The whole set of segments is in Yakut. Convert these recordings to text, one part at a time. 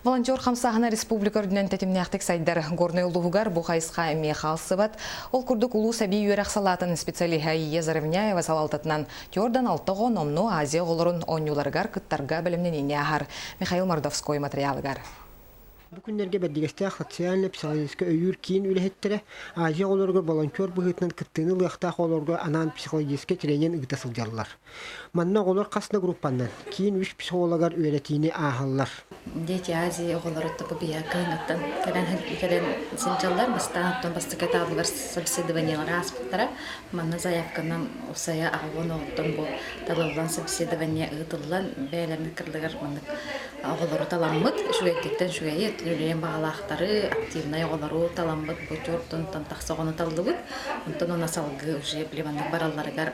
Волонтер хамсааһына республика үрдүнэн тэтимнээхтик сайдар. Горнай улууһугар бу хайысха эмиэ хаалсыбат. Ол курдук улуус эбии үөрэх салаатын специалиһа Ия Заровняева салалтатынан Тёрдан алта оҕо номнуо Азия оҕолорун оонньууларыгар кыттарга бэлэмнэниини ааһар. Михаил Мордовской матырыйаалыгар. Бу күннэргэ Бэрдигэстээх социально-психологическай өйүүр киин үлэһиттэрэ Азия оҕолоругар волонтер быһыытынан кыттыыны ылыахтаах оҕолорго анаан психологическай тренинг ыыта сылдьаллар. Манна оҕолор хас да группаннан киин үс психологар үөрэтиини ааһаллар. Дети Азии оҕолоро тобуйа кыһыҥҥыттан кэлэн кэлэн сылдьаллар. Бастаан оттон бастакы этабыгар собеседованиелары ааспыттара. Манна заявканан усайа аҕалан оҕоттон бу талыллан собеседование ыытыллан бэйэлэрин кырдыгар маннык оҕолору таламмыт үчүгэйдиктэн үчүгэйи үлэлиэн баҕалаахтары активнай оҕолору таламмыт бу түөрт тахса оҕону таллыбыт. Онтон уна салгыы уже били маннык баралларыгар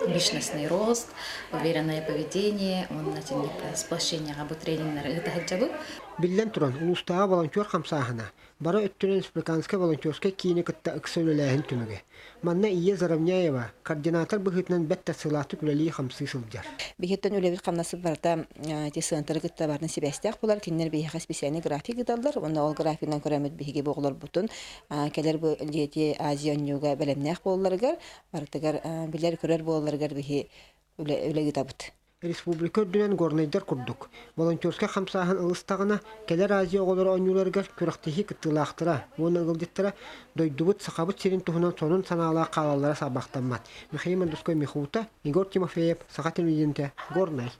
личностный рост, уверенное поведение уонна итинник сплощениеҕа бу трениннэри ыыта сылдьабыт. Биллэн туран, улуустааҕы волонтер хамсааһына бары өттүнэн республиканскай волонтерскай киини кытта ыкса үлэлээһин түмүгэ. Манна Ия Заровняева координатор быһыытынан бэрт тахсыылаахтык үлэлии-хамсыы сылдьар. Биһиттэн үлэбит хамнасыт барыта ити сыантары кытта барытын сибээстээх буолар. Кинилэр биһиэхэ специальный график ыыталлар. Уонна ол графигынан көрөммүт биһиги бу оҕолорбутун кэлэр бу Дети Азия оонньууга бэлэмнээх буолалларыгар барытыгар билэр-көрөр буолалларыгар биһи үлэ ыытабыт. Республика үрдүнэн горнайдар курдук волонтерскай хамсааһын ылыстаҕына, кэлэр Азия оҕолоро оонньууларыгар күрэхтэһии кыттыылаахтара уонна ыалдьыттара дойдубут Сахабыт сирин туһунан сонун санаалаах хаалаллара саарбахтаммат. Михаил Мандускай Михута, Егор Тимофеев, Саха телевидениетэ, Горнай.